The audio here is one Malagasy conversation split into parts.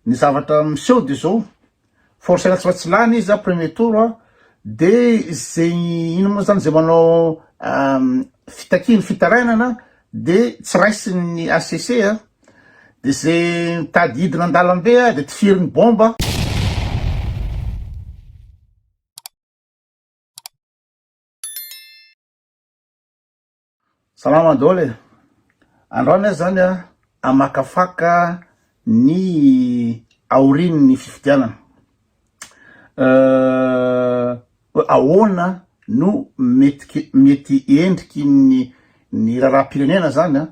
Ny zavatra miseho de zao, forcena tsy maintsy lany izy a premier tour a, de ze ino moa zany ze manao fitakiana fitarainana de tsy raisin'ny HCC a, de ze mitady hidina an-dalambe a de tifiriny bomba. Salama daholo e! Androany aho zany a hamakafaka ny aorian'ny fifidianana. Hoe ahoana no mety mety endriky ny ny raharaham-pirenena zany a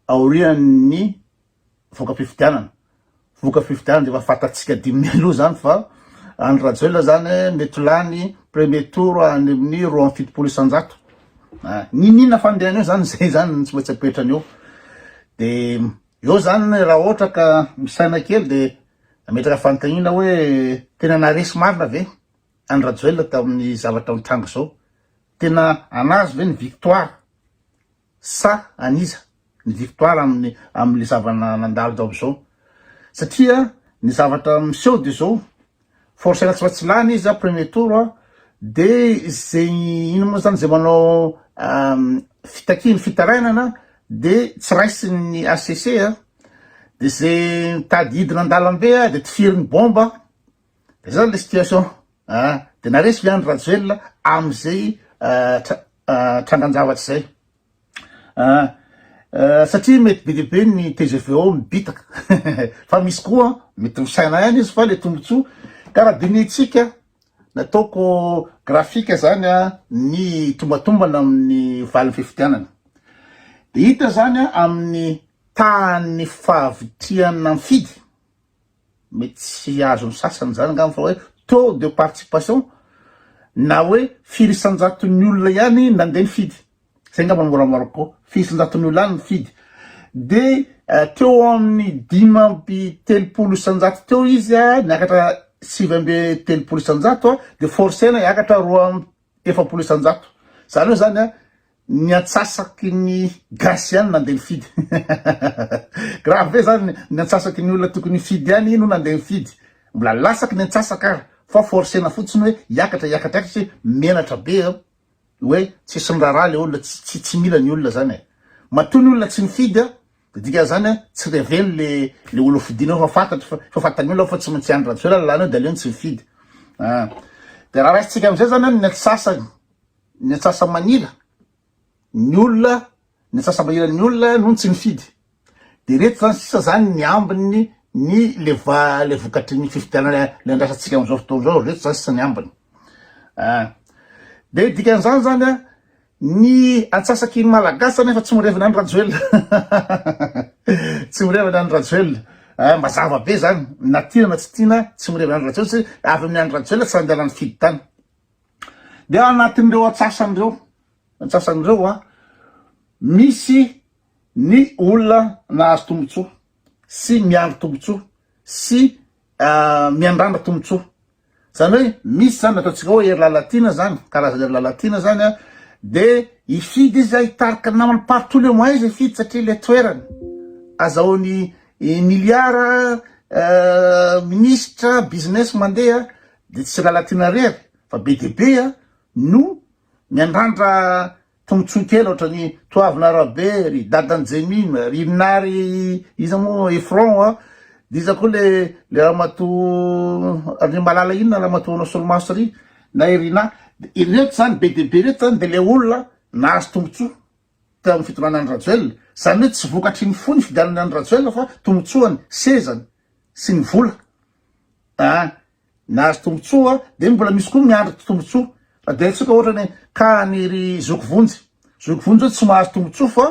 aorian'ny voka-pifidianana. Voka-pifidianana dia efa fantatsika dimy mialoha zany fa Andry Rajoelina zany mety ho lany premier tour any amin'ny 72%. Ah, N'inon'inona fandehany eo zany zay zany no tsy maintsy apetrany eo. De eo zany raha ohatra ka misaina kely de ametraka fanontaniana hoe tena naharesy marina ve Andry Rajoelina tamin'ny zavatra nitranga zao? Tena anazy ve ny victoire sa an'iza ny victoire amin'ny amin'le zava nandalo tao am'zao satria ny zavatra miseho de zao forcena tsy maintsy lany izy a premier tour a de ze ino moa zany ze manao fitakiana fitarainana de tsy raisin'ny HCC a de ze mitady hidina an-dalambe a de tifiriny bomba de zany le situation a de naresy ve Andry Rajoelina am'zay trangan-javatra zay ah, satria mety be dia be ny tgv ao mibitaka fa misy koa mety misaina ihany izy fa le tombotsoa ka raha dinihintsika nataoko graphique zany a ny tombatombana amin'ny valin'ny fifidianana de hita zany a amin'ny tahan'ny fahavitrihana mifidy mety tsy azon'ny sasany zany angamba fa hoe taux de participation na hoe firy isan-jaton'ny olona ihany nandeha nifidy, zay angamba no moramora kokoa, firy isan-jaton'ny olona ihany nifidy, de teo amin'ny 35% teo izy niakatra 39% de forcena hiakatra 42%, zany hoe zany a Ny antsasaky ny gasy ihany nandeha nifidy. Grave be zany, ny antsasaky ny olona tokony hifidy ihany no nandeha nifidy. Mbola latsaky ny antsasaka ary fa forcena fotsiny hoe hiakatra hiakatra hiakatra satria menatra be hoe tsisy miraharaha le olona, tsy tsy mila ny olona zany e. Matoa ny olona tsy nifidy a, de dikan'izany a tsy reveny le le olona fidina eo fa fantatry fa efa fantan'ny olona fa tsy maintsy Andry Rajoelina lany eo de aleony tsy mifidy. Ah. De raha raisintsika amizay zany a ny antsasany Ny antsasa-manila ny olona, ny antsasa-manila ny olona no tsy nifidy. De ireto zany sisa zany ny ambiny ny le va le vokatry ny fifidianana le andrasantsika am'zao fotoana zao, reto zany sisa ny ambiny. Ah. De dikan'izany zany a, ny antsasaky ny Malagasy zany efa tsy mirevy ny Andry Rajoelina. Tsy mirevy ny Andry Rajoelina. Ah, mazava be zany, na tiana na tsy tiana, tsy mirevy ny Andry Rajoelina satria avy amin'ny Andry Rajoelina tsy nandeha nifidy tany. Dia ao anatin'ireo antsasany ireo, antsasany ireo a, misy ny olona nahazo tombontsoa sy miandry tombontsoa sy miandrandra tombontsoa. Zany hoe misy zany ataontsika hoe Hery Lalatiana zany, karazana Hery Lalatiana zany a, de hifidy izy a, hitarika ny namany par tous les moyens izy hifidy satria le toerany azahoany milliard, minisitra, business mandeha de tsy Lalatiana irery fa be dia be no miandrandra tombotsoa kely ohatran'ny Toavina Rabe, ry dadan'i Jemima, ry Nary iza moa Efron a, de iza koa le le ramatoa ry Malala inona ramatoa manao solomaso ry na i Rinah, de ireto zany be dia be ireto zany de le olona nahazo tombotsoa teo amin'ny fitondrana Andry Rajoelina, zany hoe tsy vokatry ny fo ny fidianany Andry Rajoelina fa tombotsoany, sezany sy ny vola a. Nahazo tombotsoa dia mbola misy koa miandry tombotsoa. Fa dia haintsika ohatra ny cas an'i ry Zoky Vonjy. Zoky Vonjy zao tsy mahazo tombotsoa fa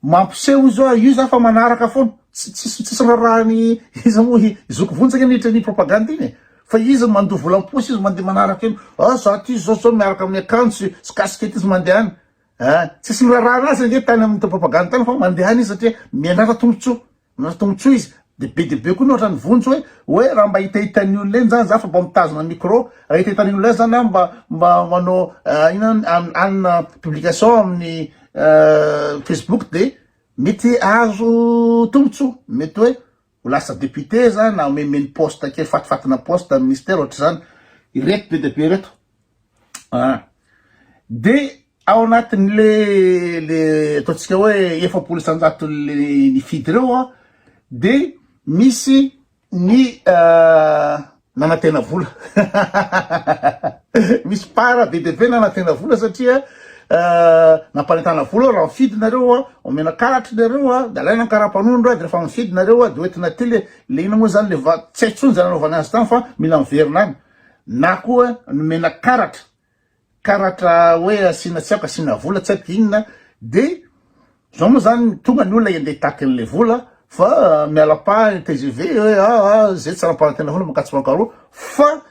mampiseho izy hoe io za fa manaraka foana. Tsy tsisy tsisy raharahan'i iza moa i Zoky Vonjy ange niditra ny propagande iny e. Fa izy mandoa vola am-paosy izy mandeha manaraka eny. Ah za ty zao zao miaraka amin'ny akanjo sy sy casquette izy mandeha any. Ah tsisy niraharaha anazy ange tany amin'ny propagande tany fa mandeha any izy satria miandrandra tombotsoa. Nahazo tombotsoa izy de be dia be koa ny ohatran'ny vonjy hoe hoe raha mba hitahitan'ny olona eny zany za fa mba mitazona micro, raha hitahitan'ny olona eny zany aho mba mba manao inona anona publication amin'ny facebook de mety ahazo tombotsoa, mety hoe. Ho lasa député za na omemeny poste kely fatifatina poste ministère ohatr'izany. Ireto be dia be ireto. Ah. De ao anatin'le le ataontsika hoe 40% le nifidy ireo an, de misy ny nanantena vola. Misy part be dia be nanantena vola satria nampanentana vola raha mifidy nareo an, omena karatra nareo an, de alaina ny karapanondro an, de rehefa mifidy nareo an, de hoentina aty le le inona moa zany le va tsy haiko intsony zay nanaovana azy tany fa mila miverina any. Na koa nomena karatra, karatra hoe asiana tsy haiko asiana vola tsy haiko inona de zao moa zany tonga ny olona handeha hitaky an'le vola fa miala pa ny tgv hoe aa zay tsy nampanantena vola mankatsy mankaroa fa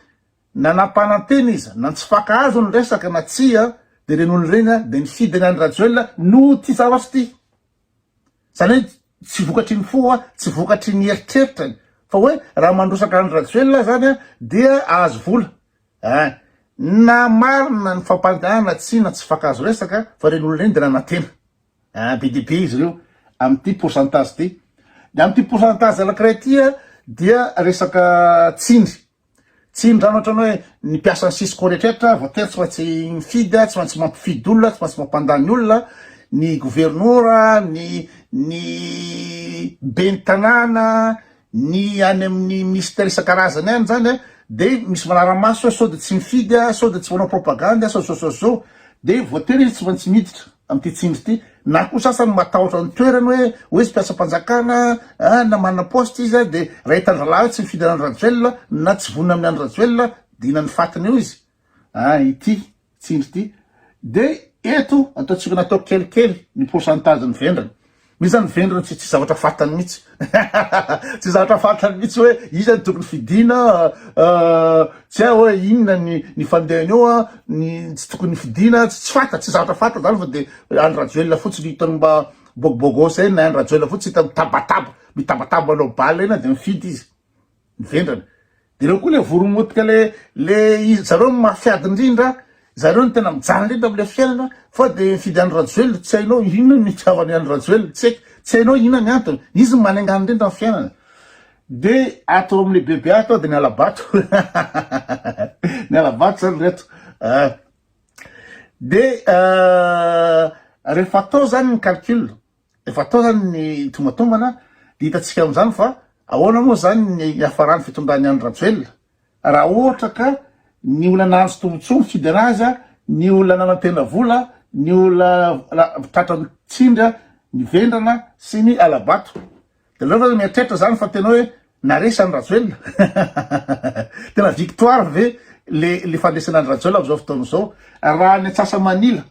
na nampanantena izy na tsy fankahazo ny resaka na tsia de reny olona ireny de nifidy an'i Andry Rajoelina noho ity zavatra ity. Zany hoe tsy vokatry ny fo tsy vokatry ny eritreritrany fa hoe raha mandrosaka Andry Rajoelina zany a dia ahazo vola eh. Na marina ny fampandehanana tsia na tsy fankahazo resaka fa ireny olona ireny dia nanantena eh, be dia be izy ireo amin'ity pourcentage ity. Dia amin'ity pourcentage anankiray ity a dia resaka tsindry Tsindry-drano ohatran'ny hoe ny mpiasan'ny Cisco rehetrarehetra voatery tsy maintsy mifidy, tsy maintsy mampifidy olona, tsy maintsy mampandany olona, ny governora, ny ny ben'ny tanàna, ny any amin'ny ministère isan-karazany any zany dia misy manara-maso hoe sao dia tsy mifidy, sao dia tsy manao propagandy, sao zao sao zao, dia voatery izy tsy maintsy miditra. amin'ity tsindry ity, na koa sasany matahotra ny toerany hoe hoe izy mpiasam-panjakana ah na manana poste izy ah de raha hitan-drahalahy hoe tsy mifidy an'i Andry Rajoelina na tsy vonona amin'i Andry Rajoelina de hihinan'ny fatiny eo izy ah ity tsindry ity de eto ataontsika natao kelikely ny pourcentage ny vendrana. Misy zany vendrana tsy tsy zavatra fantany mihitsy tsy zavatra fantany mihitsy hoe iza no tokony fidiana tsy hay hoe inona ny ny fandehany eo a ny tsy tokony fidiana tsy tsy fantatra tsy zavatra fantatra zany fa de Andry Rajoelina fotsiny hitany mba bogobogosy eny na Andry Rajoelina fotsiny hita mitabataba mitabataba manao bal eny de mifidy izy. Ny vendrana. De reo koa le voromotika le le izy zareo no mafy ady indrindra, zareo no tena mijaly indrindra amle fiainana fa de mifidy Andry Rajoelina, tsy hainao inona ny itiavany Andry Rajoelina, tsy haiko, tsy hainao inona ny antony, izy no manengana indrindra ny fiainana. De ato amle bebe ato aho de niala bato, niala bato zany reto. De rehefa atao zany ny calcul, Efa atao zany ny tombatombana dia hitantsika amin'izany fa ahoana moa zany ny hiafaran'ny fitondran'i Andry Rajoelina raha ohatra ka ny olona nahazo tombotsoa mifidy anazy, ny olona nanantena vola, ny olona tratran'ny tsindry, ny vendrana sy ny hala-bato. Dia aleo ve mieritreritra zany fa tena hoe naresy Andry Rajoelina? Tena victoire ve le le fandresena Andry Rajoelina amin'izao fotoana izao raha ny antsasa-manila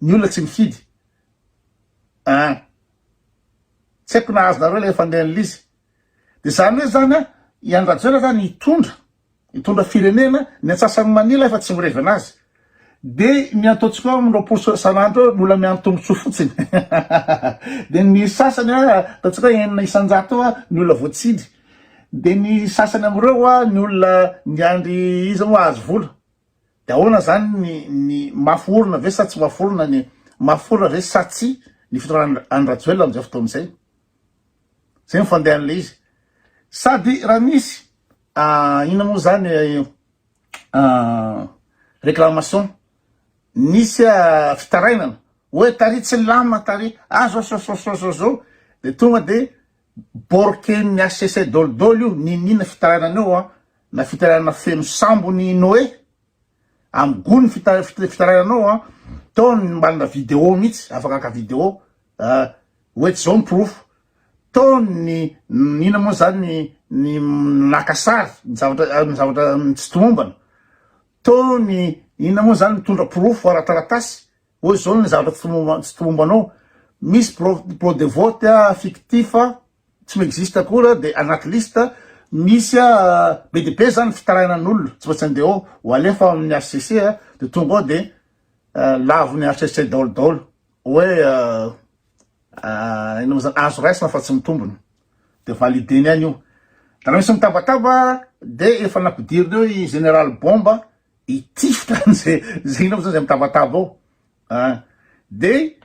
ny olona tsy mifidy? An! Tsy haiko na azonareo ilay fandehan'ilay izy. Dia izany hoe izany an, i Andry Rajoelina izany hitondra, hitondra firenena, ny antsasany manila efa tsy mirevy anazy. Dia ny ataontsika hoe amin'ny 20 isan'andro eo ny olona miandry tombontsoa fotsiny. Dia ny sasany an, ataontsika hoe 6% eo an, ny olona voatsindry. Dia ny sasany amin'ireo an, ny olona niandry iza moa hahazo vola. De ahoana zany ny ny mafy orina ve sa tsy mafy orina ny mafy orina ve sa tsia ny fitondrana Andry Rajoelina amin'izay fotoana izay? Zay ny fandehan'ilay izy. Sady raha misy inona moa zany réclamation nisy fitarainana hoe tary tsy milamina tary ah zao zao zao zao zao de tonga de borken'ny HCC dôlidôly io niniana fitarainana io an na fitarainana feno sambony Noé am gony fitarainana ao an tao ny manana vidéo mihitsy afaka haka vidéo hoe tsy zao ny porofo tao ny inona moa zany ny ny naka sary ny zavatra ny zavatra tsy tomombana tao ny inona moa zany mitondra porofo ara-taratasy hoe zao ny zavatra tsy tomombanao misy bureau de vote fictif Tsy mi-existe akory a, de anaty liste misy a, be dia be zany fitarainan'olona, tsy maintsy andeha ao, ho alefa ao amin'ny HCC a, de tonga ao de lavon'ny HCC daholo daholo hoe inona moa zany, azo raisina fa tsy mitombina, de valideny ihany io, de raha misy mitabataba de efa nampidirina eo i général bomba hitifitra an'izay zay inona moa zany zay mitabataba ao a, de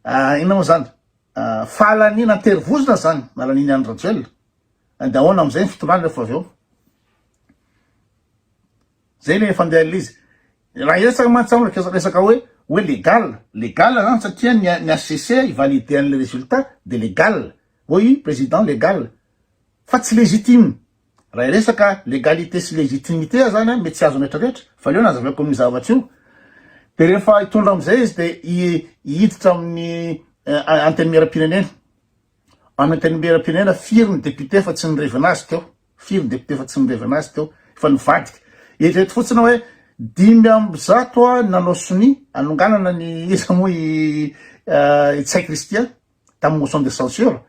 inona moa zany, Fahalaniana an-terivozona zany nalanian'i Andry Rajoelina. De ahoana amizay ny fitondrana rehefa avy eo? Zay le fandehan'le izy. Raha hiresaka mantsy aho resaka hoe hoe légal, légal zany satria ny ny HCC hi-valider an'le résultat de légal, hoy président légal, fa tsy légitime. Raha hiresaka légalité sy légitimité aho zany mety tsy azon'ny retraretra fa aleo nazavaiko amin'io zavatra io. De rehefa hitondra amizay izy de hiditra amin'ny antenimieram-pirenena. Amin'ny antenimieram-pirenena firy ny député fa tsy nirevina azy teo? Firy ny député efa tsy nirevina azy teo, efa nivadika. Eritrereto fotsiny hoe 105 nanao sonia hanonganana ny iza moa i i Ntsay Christian tamin'ny motion de censure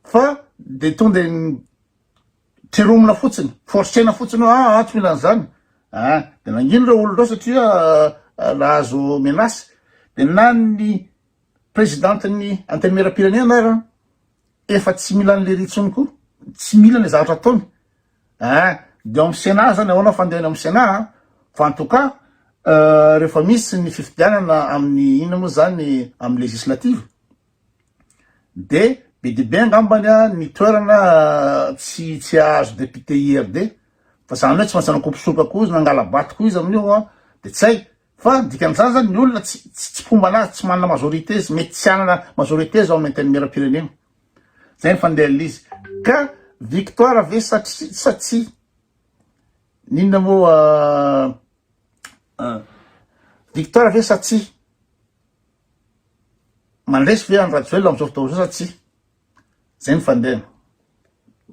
fa de tonga de treromina fotsiny, forcena fotsiny hoe aa tsy mila an'izany. Ah, de nangina ireo olona ireo satria nahazo menace. De na ny présidente-n'ny antenimieram-pirenena ara Efa tsy mila an'i lery intsony koa, tsy mila le zavatra ataony eh, de ao amin'ny sénat zany ahoana fandehany ao amin'ny sénat a, fa en tout cas rehefa misy ny fifidianana amin'ny inona moa zany amin'ny législative de be dia be angambany a ny toerana tsy tsy hahazo député IRD fa zany hoe tsy maintsy hanao kopisoroka koa izy na hangala-bato koa izy amin'io a, de tsy hay Fa ny dikan'izany zany ny olona tsy tsy mpomba anazy, tsy manana majorité izy, mety tsy hanana majorité izy ao amin'ny antenimierampirenena. Zay ny fandehan'ilay izy. Ka victoire ve sa tsy sa tsia? N'inona moa victoire ve sa tsia? Mandresy ve Andry Rajoelina amin'izao fotoana izao sa tsia? Zay ny fandehany.